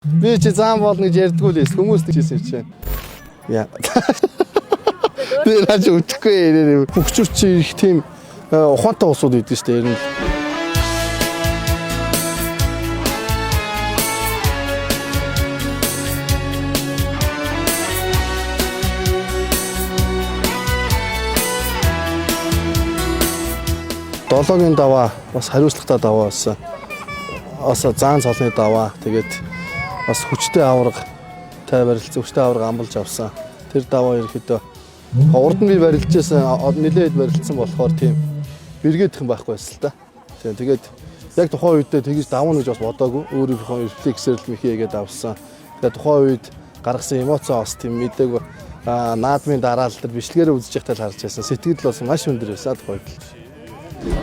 Би чи зам болно гэж ярьдгүй л эс. Хүмүүс тийжсэн чинь. Яа. Би наач үтгэхгүй нэр. Хөгчөр чи их тийм ухаантай усууд идэв шүү дээ. Ер нь долоогийн даваа бас хариуцлагатай даваа байсан. Бас заан цолны даваа. Тэгээд бас хүчтэй аварга тай барилцсан, хүчтэй аварга амлаж авсан. Тэр даваа ерөөхдөө урд нь би барилж байсан, нэлээд барилцсан болохоор тийм бэргээдэх юм байхгүй байсан л та. Тийм тэгээд яг тухайн үедээ тэгж давна гэж бас бодоагүй. Өөрийнхөө рефлексээр л мэхийгээд авсан. Тэгээд тухайн үед гаргасан эмоцоо бас тийм мдээгүй наадмын дараа л тэр бичлэгээрээ үзэж байхдаа л харж байсан. Сэтгэл бас маш өндөр байсан тухайн үед.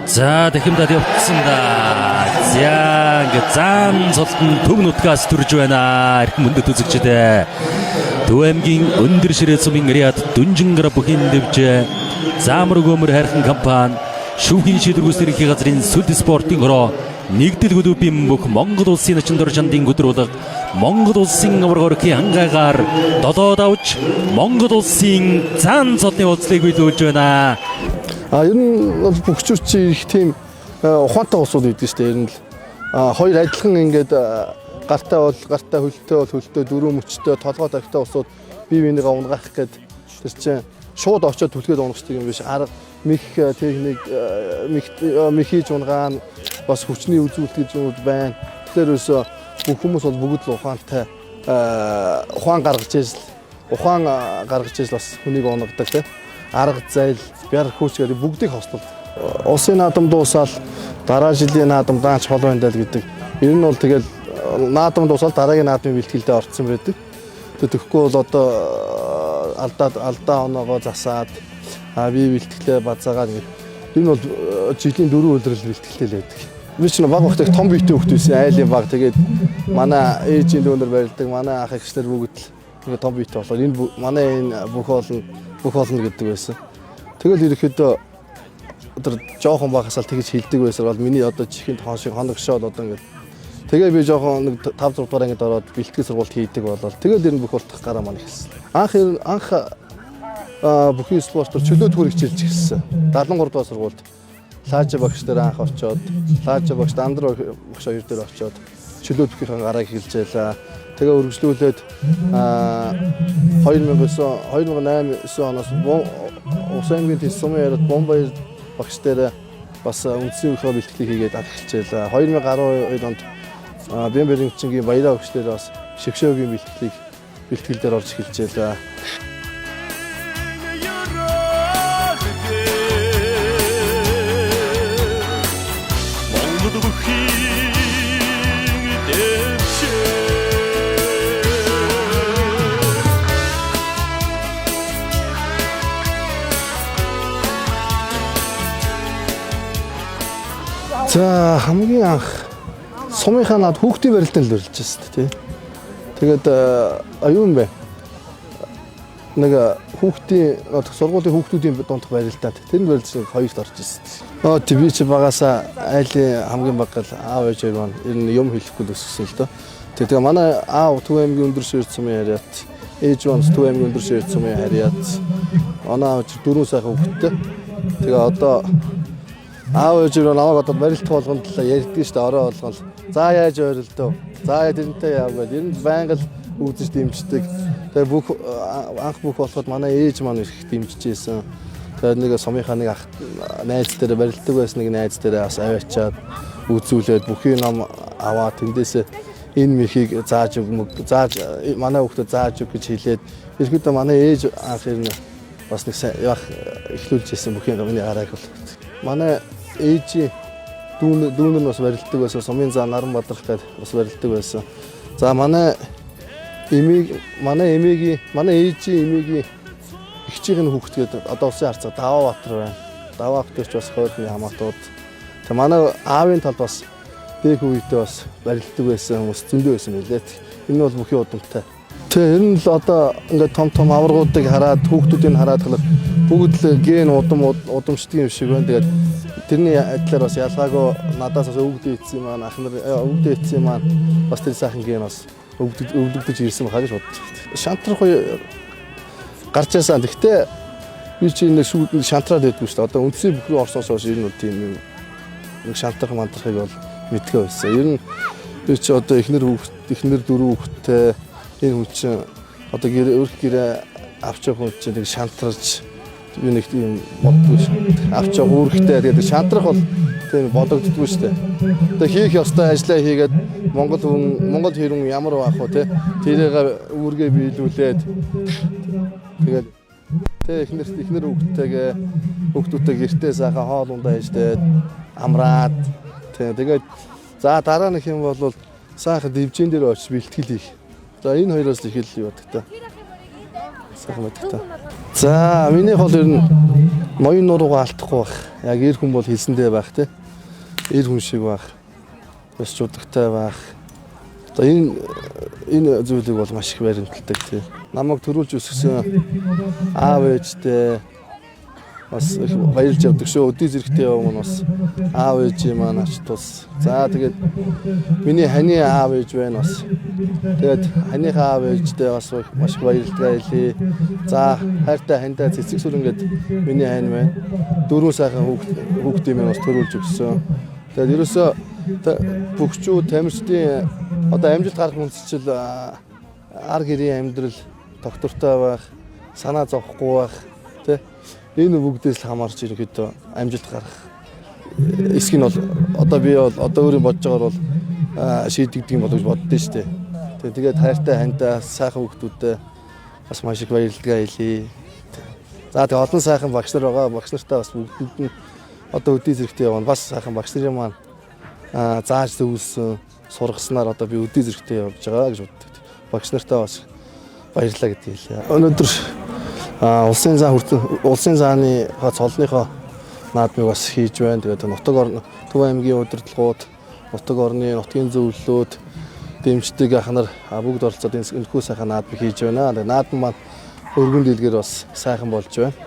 За дахимдаад явцсан да. За ингээд зан цолтон төв нутгаас төрж байна. Эрхэм мөндөд үзэгчид ээ. Төв аймгийн өндөр ширээ сумын Риад Дүнжингэр бүхийн дэвжээ. Заамар өгөөмөр хайрхан компани шүүхийн шийдвэр ерөнхий газрын сүлд спортын хороо нэгдэл клубын бүх Монгол улсын начин доржандын өдөр Монгол улсын аварга өрхийн хангайгаар долоод авч Монгол улсын зан цолны уулзлыг биелүүлж байна. А ер нь бол бөхчөр чи их тийм ухаантай усууд идэв шүү дээ. Ер нь л хоёр адилхан ингээд гартаа бол гартаа, хөлтөө бол хөлтөө, дөрөв мөчтөө, толгой тархитай усууд бие биенийгээ унгаах гээд тэр чинь шууд очиод түлхээд унгachдаг юм биш. Арга мэх техник мэх мэх хийж унгаана, бас хүчний үзүүлэлт гэж юмуд байна. Тэгэхээр өсөө бүх хүмүүс бол бүгд л ухаантай ухаан гаргаж ижил ухаан гаргаж ижил бас хүнийг унгадаг тийм арга зайл, бяр хүч гэдэг бүгдийг хослол. Улсын наадам дуусаал дараа жилийн наадам даанч холоо энэ дал гэдэг. Ер нь бол тэгэл наадам дуусаал дараагийн наадмын бэлтгэлдээ орцсон байдаг. Тэгэхгүй бол одоо алдаа оноогоо засаад бие бэлтгэлээ базаагаад ингэ. Энэ бол жилийн 4 өдрөл бэлтгэлтэй л байдаг. Би ч баг багтаа том биетэй хөхт байсан, айлын баг. Тэгээд манай ээжийн дүүнер барилдаг, манай ах эгчнэр бүгд л ингээ том биетэй болохоор энэ манай энэ бүх олон гэдэг байсан. Тэгэл ерөөхдөө одоо жоохон багасаа л тэгж хилдэг байсан бол миний одоо чихэнд хон шиг хоног шоод одоо ингээд тэгээ би жоохон нэг 5 6 дугаар ангид ороод бэлтгэл сургуульд хийдэг болол тэгэл ер нь бүх болтох гараа маань эхэлсэн. Анх бүхий спортоор чөлөө төр хичээлж эхэлсэн. 73 дугаар сургуульд Лаажа багш дээр анх очоод Лаажа багш Дандар багш хоёр дээр очоод чөлөө төрхийн гарааг эхэлж байлаа. Тэгээ үргэлжлүүлээд 2009 2008 9 оноос Ус аймгийн Тэс сумын яриад Бомбаяр багш дээр бас үндсэн үеийнхээ бэлтгэлийг хийгээд эхэлж байлаа. 2012 онд Бямбэрэнчингийн Баяраа багш дээр бас шигшөөгийн бэлтгэлийг бэлтгэл дээр орж эхэлж байлаа. Монгол бүхийн дэвшээ. За хамгийн анх сумынхаа над хүүхдийн барилтанд л барилж байсан тий. Тэгээд юу юм бэ? Нэг хүүхдийн сургуулийн хүүхдүүдийн дундх барилдаанд тэрэнд барилж хоёрт орж ирсэн. Тий би чи багасаа айлын хамгийн баг гал аав ээж хоёр маань ер нь юм хэлэхгүй л өссөн л доо. Тэгээ манай аав Төв аймгийн өндөр ширт сумын харьяат, ээж маань Төв аймгийн өндөр ширт сумын харьяат. Манай аав чи дөрвөн сайхан хүүхэдтэй. Тэгээ одоо аав ээж рүү намайг одоо барилт болгонд л ярьдгийг шүү дээ, орой болгоно. За яаж барилдав? За яа тэрнтэй яав гээд ер нь байнга л үзэж дэмждэг. Тэгээ бүх анх бүх болоход манай ээж маань их дэмжиж байсан. Тэгээ нэг сумынхаа нэг ах найз дээр барилдаг байсан нэг найз дээр бас аваачаад үзүүлээд бүхий ном аваад тэндээсээ энэ мехийг зааж өг зааж манай хүүхдэд зааж өг гэж хэлээд ерөөдөө манай ээж анх ер нь бас нэг явах эхлүүлж ирсэн бүхий миний гарааг бол. Манай ээжийн дүүнер нь бас барилдаг байсан. Сумын заа Наран Бадрах гэдэг бас барилдаг байсан. За манай эмийг манай эмээгийн манай ээжийн эмээгийн эгчийн нь хүүхэд гэдэг одоо улсын харцаа Даваа Баатар байна. Даваа Баатар ч бас хойдны хамаатууд. Тэг манай аавын талд бас дэх үедээ бас барилдаг байсан хүмүүс зөндөө байсан байлээ. Энэ бол бүхий удамтай. Тэг ер нь л одоо ингээд том том аваргуудыг хараад хүүхдүүдийг хараад халах бүгд л ген удам удамшдаг юм шиг байна. Тэгээд тэрний адилаар бас ялгаагүй надаас бас өвгдөө эцсийн маань ах нар өвгдөө эцсийн маань бас тэр сайхан ген бас өвлөгдөж ирсэн байхаа гэж бодож байна. Шантрах үе гарч байсан. Гэхдээ би чи нэг шүүд шантраад байдгүй шүү дээ. Одоо үндсийн бүх рүү орсноос хойш ер нь бол тийм юм нэг шантрах мантрахыг бол мэдгээ байсан. Ер нь би чи одоо эхнэр хүүхд, эхнэр дөрөв хүүхэдтэй энэ хүн чинь одоо гэр өрх гэрээ авч явах хүн чинь нэг шантраж би нэг тийм боддгүй шүү. Авч явах үүрэгтэй тэгээд шантрах бол тийм бодогддгүй шүү дээ. Тэгээ хийх ёстой ажлаа хийгээд Монгол хүн, Монгол хэрүүн ямар байх вэ те? Тэрийг үүргээ биелүүлээд тэгээд тэ эхнэр хүүхдтэйгээ хүүхдүүдтэй гэртээ сайхан хоол ундаа иждээд амраад тэ тэгээд за дараа нэг юм бол сайхан дивжин дээр очиж бэлтгэл хийх. За энэ хоёроос л их л юу байдаг та. Сайхан байдаг та. За миний хол ер нь ноён нуруугаа алдахгүй байх. Яг эр хүн бол хэлсэндээ байх те. Эр хүн шиг байх. Ёс чудагтай байх. Одоо энэ зүйлийг бол маш их баримталдаг тий. Намайг төрүүлж өсгсөн аав ээжтэй бас их баярлж явдаг шүү. Өдий зэрэгтэй яваа нь бас аав ээжийн маань ач тус. За тэгээд миний ханы аав ээж байна бас. Тэгээд ханыхаа аав ээжтэй бас маш их баярлалаа хэлье. За хайртай хандаа цэцэг сүрэн гээд миний хань байна. Дөрвөн сайхан хүүхдийн маань бас төрүүлж өгсөн. Тэгээд ерөөсөө бөхчүү тамирчдын одоо амжилт гарах үндэсчил ар гэрийн амьдрал доктортой байх, санаа зовхгүй байх тий энэ бүгдээс л хамаарч ерөнхийдөө амжилт гарах эсэх нь бол одоо би бол одоо өөрийн бодож байгаагаар бол шийдэгдэг юм болов гэж боддоо шүү дээ. Тэгээд хайртай хандаа сайхан хүүхдүүдтэй бас маш их баярлалаа хэлье. За тэгээд олон сайхан багш нар байгаа. Багш нартай бас бүгдэнд нь одоо өдий зэрэгтэй явна. Бас сайхан багш нарын маань зааж зөвлөсөн сургаснаар одоо би өдий зэрэгтэй явж байгаа гэж боддог. Багш нартай бас баярлалаа гэдгийг хэлье. Өнөөдөр улсын зан хүртэн улсын зааны цолныхоо наадмыг бас хийж байна. Тэгээд нутаг орн Төв аймгийн удирдлагууд, нутаг орны нутгийн зөвлөлүүд дэмждэг ах нар бүгд оролцоод энэхүү сайхан наадмыг хийж байна. Тэгээд наадам маань өргөн дэлгэр бас сайхан болж байна.